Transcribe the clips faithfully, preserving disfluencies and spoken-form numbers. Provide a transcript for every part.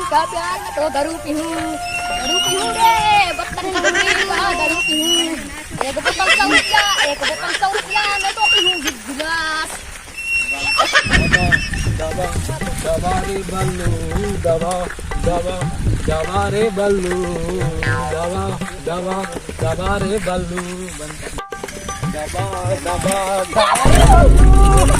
का प्यार में तो दारू पीहूं, दारू पीहूं रे, बत्तन लूंगी का दारू पीहूं। एक बोतल सौ रुपया, एक बोतल सौ रुपया, मैं तो पीहूं गिलास। दबा, दबा, दबा रे बल्लू, दबा, दबा, दबा रे बल्लू, दबा, दबा, दबा रे बल्लू। दबा, दबा, दबा।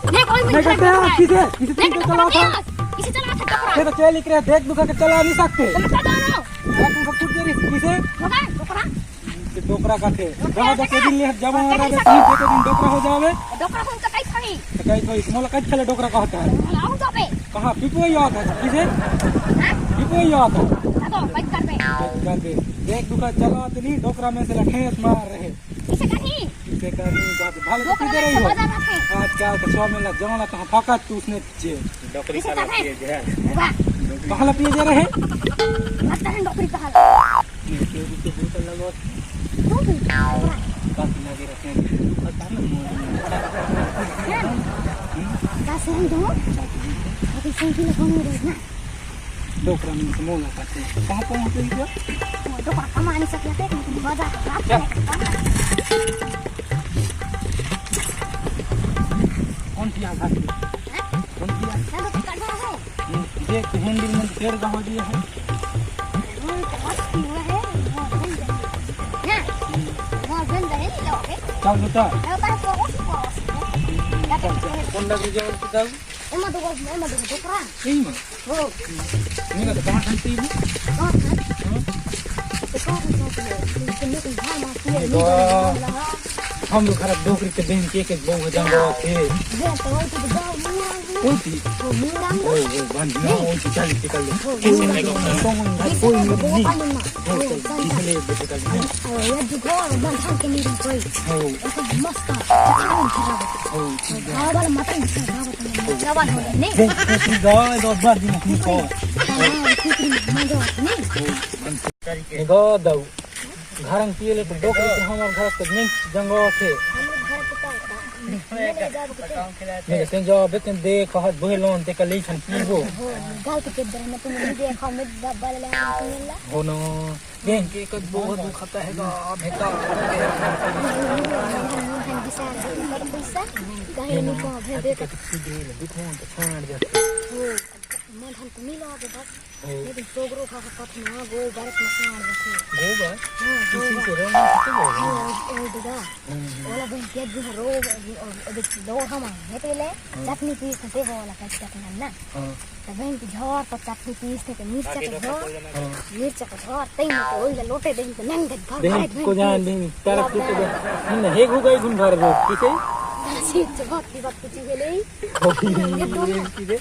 नहीं, कोई नहीं करते हैं, किसे, किसे तुम चलाओ था? किसे चला था? ये तो चेल निकले, देख दुखा के चला नहीं सकते। तुम कुछ दे रही, किसे? डोकरा, डोकरा। डोकरा का थे। डोकरा का थे। दिन ले जब हमारा डोकरा का थे। दिन डोकरा हो जावे। डोकरा हो तो कई खाई। तो कई खाई, मोला कई खेले डोकरा कहता है। मोला आओ तो पे। कहाँ? पिपुआ ही आता है, किसे? हाँ? पिपुआ ही आता है। ना तो, बंद कर दे। बंद कर दे। देख दुखा चला तो नहीं, डोकरा में से लखेस मार रहे। किसे कहीं? किसे कहीं, बात भाले तो डोकरा पीते में रही से हो। मजा आते हैं। आजकल तो सौ में लग जाओ ना, तो हम फकत तू उसने जे। डोकरी किसे कहाँ कहे? पिए जे है। वाह। कहाँ ला पिए जे रहे? मत कहें डोकरी कहाँ ला। ये तो, ये तो बोतल लगा। तू भी डोकरा। बाकी लगे रखे हैं। और कहाँ ला मोड़ में? क्या? हम्म? क्या सहन दो? अभी सहन की लगा मोड़ में ना। डोकरा में से मोला करते हैं। कहाँ पहुँच गई क्या? डोकरा कमा नहीं सकते थे, मजा आ रहा क्या? कौन किया था? कौन किया? ये तो कटवा है। ये, ये तो हैंडल में टेढ़ का हो गया है। वो तो मस्त हुआ है, वो बन जाएंगे। ना, वो बन जाएंगे, लो, ओके? चल, बेटा। चल, चल। कौन लग रही है, बेटा? एमा दुगो, एमा दुगो डोकरा। सही में? हो। नहीं, तो कहाँ खान पीबू? कहाँ खान? हाँ? तो कहाँ खान पीबू? तुमने कोई घर मार दिया, नहीं, नहीं, नहीं, नहीं। हम लोग घर डोकरी के बहन के, के बहु जंगल थे। बहन तो वही तो गाँव मुंह रंग। कौन थी? वो मुंह रंग। ओ, ओ, बन गया, नहीं। वो तो चल निकल ले। वो कोई मुंह नहीं, रंग। कौन है? कोई नहीं। वो पानी में। ओ, वो चल, चल, चल। निकल ले, निकल ले। ओ, ये दुगो, बन के नहीं कोई। ओ। ओ, तो मस्त है। अच्छा, नहीं खराब है। ओ, ठीक है। गाँव वाला मटन दिखा, गाँव वाला मटन। जवान हो गए, नहीं? देख, कुकरी गवा, दस बार दिन कुकरी। हाँ, कुकरी, मजा आती, नहीं? गवा दऊ। घर में पिए ले तो डोकरी के हमर घर के नहीं जंगवा थे। हम लोग घर के पास था। मेरे ले जाओ के तो। मेरे से जाओ, बेटे, दे, कहत बोहे लोन, ते कल ही खान पीबो। हो, गाल के के दर में तुम नहीं देखा, मैं ब-, बल ले आया तुम ला। हो ना। देख के कद बहुत दुख आता है गा, बेटा। कहीं नहीं कहा, भेज दे। कति दे ले, दुख होन तो छाड़ जाते। हो, मैं धन तो नहीं ला दे बस। हो। लेकिन सोगरो का कथ ना, गो बारत में छाड़ जाते। गो बा? हाँ, गो किसी बा। को रहना किसी को हाँ, रहना। ओल्ड, ओल्ड गा। हम्म, हम्म। ओला बहन के जो रो, अबे लो हम है पहले, हाँ। चटनी पीस थे वो वाला कच चटनी ना। हाँ। तो बहन की झोर तो चटनी पीस थे, तो मिर्चा के झोर, हाँ। मिर्चा के झोर, तई में तो ओइला लोटे बहन को नंग भर बहन भर को बहन जान की। बहन, तारा ला कुछ बहन। बहन, नहीं, हे घुगाई घुन भर रो, ठीक है? ऐसी झोर की बात कुछ है नहीं। कॉफी ये तो ना। ठीक है।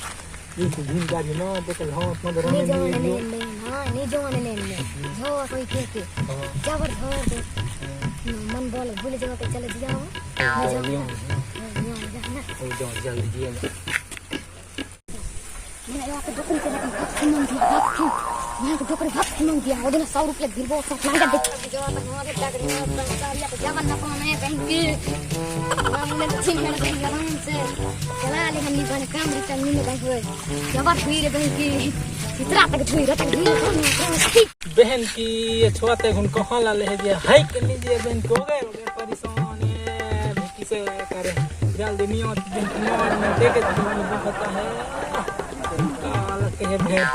ये तो भीम का भी ना, तो कल हम अपना घर नहीं में जाने नहीं ले, नहीं, हाँ, नहीं जाने ले, नहीं। झोर कोई के के। हाँ। जबर झोर दे। हाँ। मन बोल, भूल जाओ तो चले दिया हो। हाँ, नहीं जाओ। लियो। हाँ, लियो, जाना। ओ, जाओ, जल्दी दिया। मैं यहाँ पे डोकरी के लेकिन भक्त मन दिया, भक्त। यहाँ के डोकरी भक्त मन दिया। वो दिन सौ रुपया गिरबो, सब मांगा दे। जो तो हमारे डोकरी में बंसारिया तो जवन न कौन है कहीं के। हम ने तो छीन कर कहीं आराम से चला ले, हम नहीं बने काम भी करनी में कहीं हुए। जबर हुई रे कहीं की। इतना तक हुई, रतक हुई, रतक हुई। बहन की ये छोटे गुण को हाला ले गया है कि नहीं दिया बहन को गए, हो गए परेशान है। किसे करे? जल्दी नहीं होती, दिन की मार में देखे तो नहीं होता है। काल के है भेद।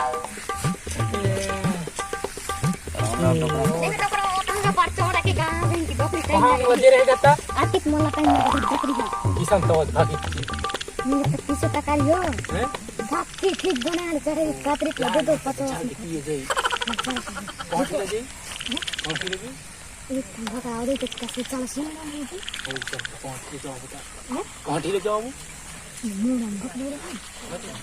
देखो तो, वो तो हम लोग परसों रखे गाँव में इनकी डोकरी टाइम कहाँ लगे। बजे रहेगा ता? आतिक मोला टाइम लगे, डोकरी का। किसान तो भाभी। मेरे तो पीछे तक आई हो। हैं? भाग की ठीक बना ले, चढ़े कातरे के दे दो पचास। जल्दी किए जाए। पहुँच ले जाए। पहुँच ले जाए। एक ठंडा का और एक कैसे चल सुन रहा है। ओ, चल, पहुँच के जाओ बेटा। हैं? कहाँ ले जाओ वो? मुंह रंग बोल रहा है।